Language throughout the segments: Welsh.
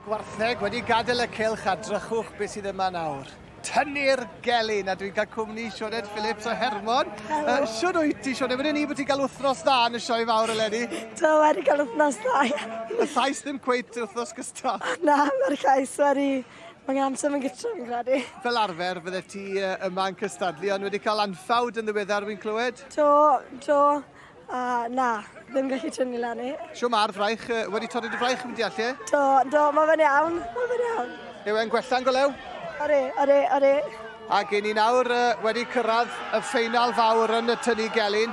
Gwartheg wedi gadael y cylch a drychwch beth sydd yma nawr. Tynnu'r gelyn a dwi'n cael cwmni Sioned Phillips o Hermon. Uh, Siwr wyt ti, Sioned? Wedyn ni bod ti'n cael wythnos dda yn y sioe fawr eleni. Do, wedi cael wythnos dda, ie. Y llais ddim cweit wythnos gystal. Na, mae'r llais wedi... Mae'n amser mae'n gytra, fi'n credu. Fel arfer, fydde ti yma yn cystadlu, ond wedi cael anffawd yn ddiweddar, fi'n clywed? Do, do. A na, ddim gallu tynnu lan i. Shw ma'r fraich, wedi torri dy fraich fi'n deall ie? Do, do, mae fe'n iawn, mae fe'n iawn. Yw e'n gwella'n go lew? Odi, odi, odi. A gen i nawr wedi cyrraedd y ffeinal fawr yn y tynnu gelyn.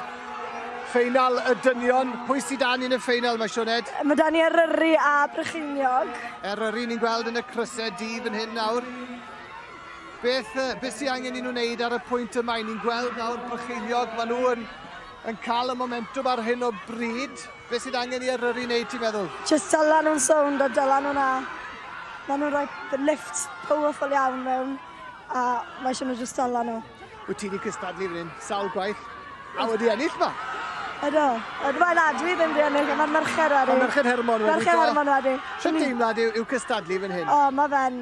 Ffeinal y dynion. Pwy sydd dan ni'n y ffeinal mae Sioned? Mae dan ni Eryri a Brycheiniog. Eryri ni'n gweld yn y crysau du fan hyn nawr. Beth, beth sy'n angen i nhw wneud ar y pwynt yma? Ni'n gweld nawr Brycheiniog, maen nhw yn yn cael y momentwm ar hyn o bryd. Beth sydd angen i Eryri wneud, ti'n meddwl? Jyst dyla nhw'n sownd a dyla nhw'n a. Maen nhw'n rhoi lifts powerful iawn mewn a mae eisiau nhw jyst dyla nhw. Wyt ti wedi cystadlu fan hyn sawl gwaith a wedi ennill ma? Ydw. Ydw, wel na, dwi ddim wedi ennill, mae'r merched wedi. Mae merched Hermon wedi. Merched Hermon wedi. Sut deimlad yw, yw cystadlu fan hyn? O, mae fe'n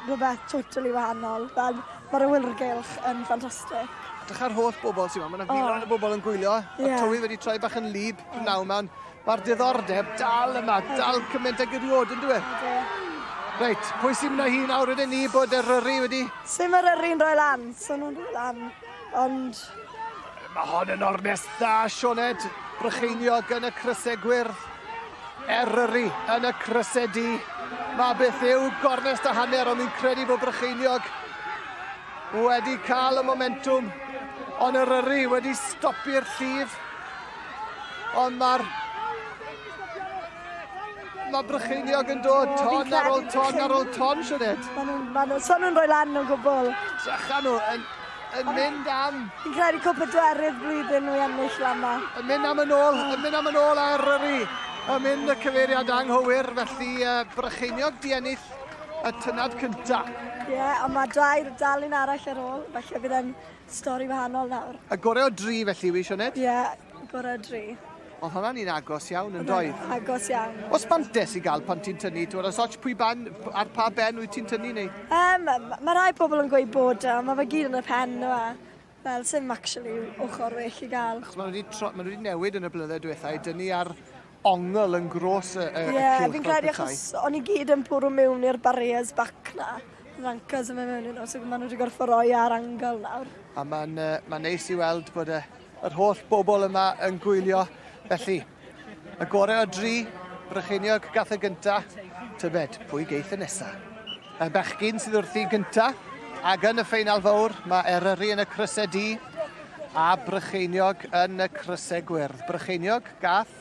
rhywbeth totally wahanol. Fel, mae'r awyrgylch yn ffantastig. Edrych ar holl bobl sy'n yma, mae yna filoedd o bobl yn gwylio. Yeah. Y tywydd wedi troi bach yn lib oh. pnawn yma, mae'r diddordeb dal yma, dal cymaint ag erioed yn dwi? Reit, pwy sy'n mynd â hi nawr ydyn ni bod Eryri wedi... Sy'n mae'r Eryri'n rhoi lan, so nhw'n rhoi lan, ond... Mae hon yn ornest dda, Sioned. Brycheiniog yn y crysau gwyrdd. Eryri yn y crysau du. Mae beth yw gornest a hanner, ond fi'n credu bod Brycheiniog wedi cael y momentwm, ond Eryri wedi stopio'r llif. Ond mae'r Mae Brycheiniog yn dod ton ar ôl ton ar ôl ton, Sioned. Maen nhw'n, ma nhw, so nhw'n rhoi lan o gwbl. Drycha nhw yn, yn mynd am... Fi'n credu cwp y dwerydd blwyddyn nhw i ennill lan ma. Yn mynd am yn ôl, yn mynd am yn ôl ar Eryri. Yn mynd y cyfeiriad anghywir, felly uh, Brycheiniog di ennill y tynad cynta. Ie, yeah, ond mae dau dal un arall ar ôl, felly bydd e'n stori wahanol nawr. Y gorau o dri felly, wi Sioned? Ie, yeah, gorau o dri. Oedd hwnna'n un agos iawn yn doedd? Agos iawn. Os mantes i gael pan ti'n tynnu, ti'n oes ots pwy ban, ar pa ben wyt ti'n tynnu neu? Um, mae rhai pobl yn gweud bod e, ond mae fe gyd yn y pen nhw e. Fel, sim actually ochr well i gael. Achos maen nhw wedi, tro, maen nhw wedi newid yn y blynyddoedd diwethaf i dynnu ar ongl yn gros y, y, yeah, y cylch. fi'n credu achos o'n i gyd yn bwrw mewn i'r barriers back na. Yr anchors yn mynd mewn i nhw, so maen nhw wedi gorfod roi ar angle nawr. A mae'n uh, ma neis i weld bod y, yr holl bobl yma yn gwylio. Felly, y gorau o dri, Brycheiniog gath y gynta, tybed, pwy geith y nesa? Y bechgyn sydd wrthi gynta, ac yn y ffeinal fawr, mae Eryri yn y crysau du a Brycheiniog yn y crysau gwyrdd. Brycheiniog gath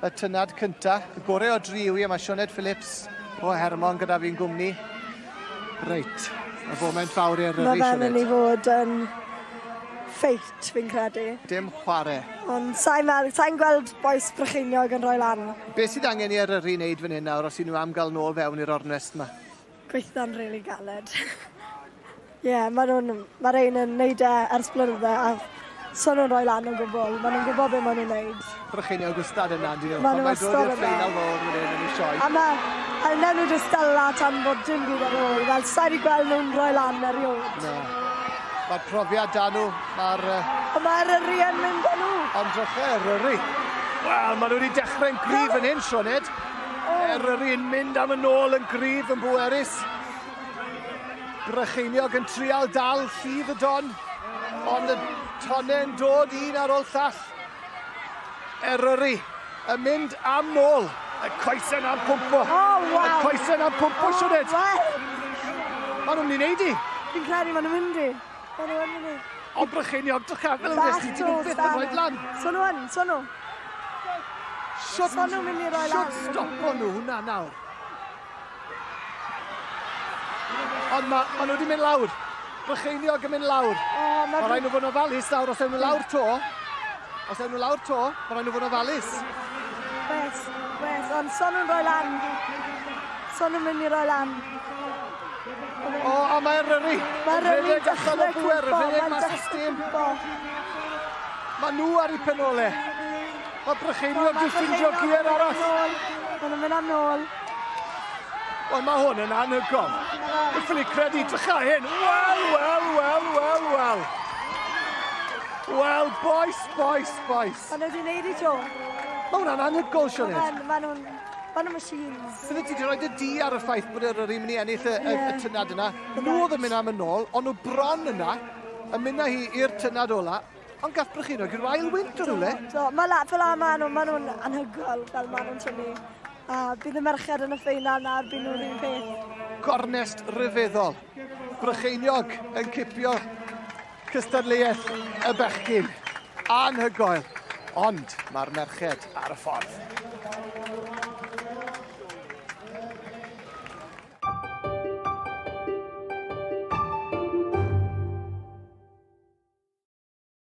y tynad cynta, y gorau o dri yw i, a mae Sioned Phillips o Hermon gyda fi'n gwmni. Reit, y foment fawr i Eryri, Mae fe'n mynd i fod yn ffeit, fi'n credu. Dim chwarae. Ond sa'n meddwl, sa'n gweld bois Brycheiniog yn rhoi lan. Be sydd angen i Eryri wneud fan hyn nawr os y'n nhw am gael nôl fewn i'r ornest yma? Gweithio'n rili galed. Ie, yeah, maen nhw'n, mae rhein yn neud e ers blynydde a so nhw'n rhoi lan o gwbl. Maen nhw'n gwybod beth maen nhw'n neud. Brycheiniog wastad yna, dyn nhw. Maen nhw wastad yna. Mae'n dod i'r ffeinal fawr fan hyn yn y sioe. A mae, a wnawn nhw jyst dala tan bod dim byd ar ôl. Fel, sa'i wedi gweld nhw'n rhoi lan erioed. Na. Mae'r profiad da nhw, mae'r... Ond mae Eryri yn mynd â nhw. Ond drychau Eryri. Wel, maen nhw wedi dechrau'n gryf fan hyn, Sioned. Eryri yn mynd am yn ôl yn gryf yn bwerus. Brycheiniog yn trial dal llif y don, ond y tonne'n dod un ar ôl llall. Eryri yn mynd am nôl. Y coesen am pwmpo. Oh, wow. Y coesen am pwmpo, oh, Sioned. Well. Maen nhw'n mynd i wneud i. Fi'n credu maen nhw'n mynd i. Maen nhw'n mynd i. O, Brycheiniog, drycha, fel yn dweud, ti'n nhw byth yn rhoi lan. So nhw yn, so nhw. Shwt, so nhw'n mynd i roi lan. Shwt stopo nhw hwnna nawr. Ond ma, ma nhw wedi mynd lawr. Brycheiniog yn mynd lawr. O, ma Mae rhaid nhw fod yn ofalus nawr os ewn nhw lawr to. Os ewn nhw lawr to, mae rhaid nhw fod yn ofalus. Wes, wes, ond so nhw'n rhoi lan. So nhw'n mynd i roi lan. O, a mae Eryri. Mae Eryri'n dechrau cwmpo. Mae'n dechrau cwmpo. Mae nhw ar eu penole. Mae Brycheiniog wedi ffindio gier arall. Mae nhw'n mynd am nôl. Wel, mae hwn yn anhygoel. Dwi'n ffili credu, drycha hyn. Wel, wel, wel, wel, wel. Wel, boys, boys, boys. Maen nhw wedi gwneud i jo. Mae hwnna'n anhygoel, Sioned. Maen nhw'n ma nhw machines. Bydde ti wedi rhoi dy di ar y ffaith bod yr un mynd i ennill y, y, y tynad yna. Nhw oedd yn mynd am yn ôl, ond nhw bron yna, yn mynd â hi i'r tynad ola. Ond gath Brycheiniog ryw ail wynt o rywle. Do, mae la, fel la maen nhw, maen nhw'n anhygoel fel maen nhw'n tynnu. A bydd y merched yn y ffeinal nawr, bydd nhw'n un peth. Gornest ryfeddol. Brycheiniog yn cipio cystadleuaeth y bechgyn. Anhygoel. Ond mae'r merched ar y ffordd.